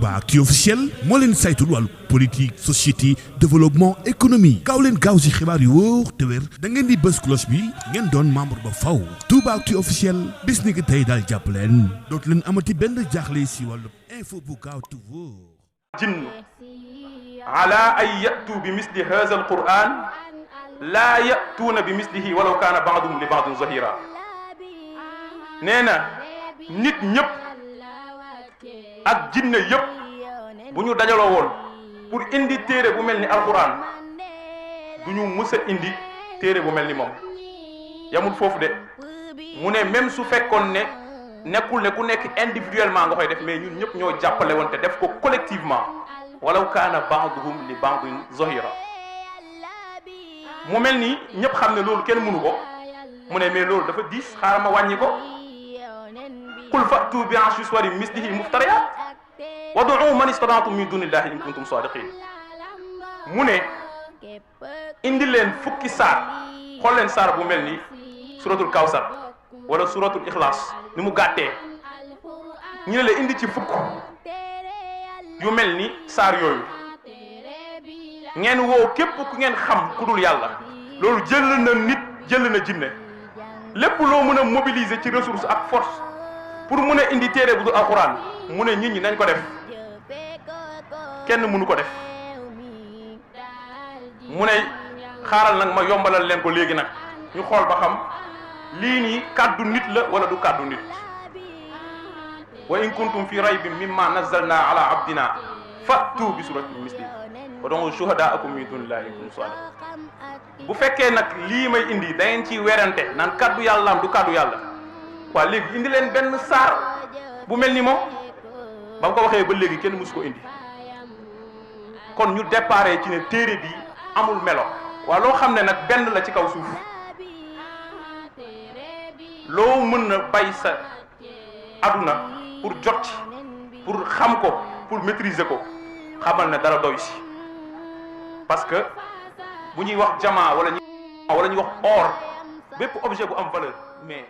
Toubaactu officiel moo leen saytul wàllu politique société développement économie gaaw leen gaaw si xibaar yu wóor te wér da ngeen di bës cloche bi ngeen doon membre ba faw Toubaactu officiel bis ni ki tey daal jàpp leen dootu leen amati benn jaaxle si wàllu info bu gaaw te wóor. jinn ala ay yatu bi misli haza alquran laa yatuuna bi mislihi walaw kaana baaduhum li baadin zahira. nee na nit ñëpp ak jinne yëpp bu ñu dajaloo woon pour indi téere bu mel ni alquran du ñu mës a indi téere bu mel ni moom. yamul foofu de mu ne même su fekkoon ne nekkul ne ku nekk individuellement nga koy def mais ñun ñëpp ñoo jàppale woon te def ko collectivement walaw kaana baaduhum li baadin zahira. mu mel ni ñëpp xam ne loolu kenn mënu ko mu ne mais loolu dafa diis xaaral ma wàññi ko. qul fa'tu bi ashri suwarin mislihi muftariyat wad'u man istata'tum min dunillahi in kuntum sadiqin. mu ne indi leen fukki saar xool leen saar bu mel ni suratul kawsar wala suratul ikhlas ni mu gàttee ñu ne la indi ci fukk yu mel ni saar yooyu ngeen woo képp ku ngeen xam ku dul yàlla. loolu jël na nit jël na jinne lépp loo mën a mobiliser ci ressource ak force pour mën a indi téere bu dul alxuraan mu ne nit ñi nañ ko def kenn mënu ko def. mu ne xaaral nag ma yombalal leen ko léegi nag ñu xool ba xam lii nii kàddu nit la wala du kàddu nit. wa in kuntum fi raybin mimma nazzalna ala abdina fa'tu bi suratin misli wad'u shuhadaakum min dunillahi in kuntum sadiqin. bu fekkee nag lii may indi da ngeen ciy werante naan kàddu yàlla am du kàddu yàlla waa léegi indi leen benn saar bu mel ni moom ba mu ko waxee ba léegi kenn mësu ko indi. kon ñu déparé ci ne téere bi amul melo waa loo xam ne nag benn la ci kaw suuf loo mën na bay sa aduna pour jot ci pour xam ko pour maîtriser ko xamal ne dara doy si. parce que bu ñuy wax jamaa wala ñuy wax or bépp objet bu am valeur mais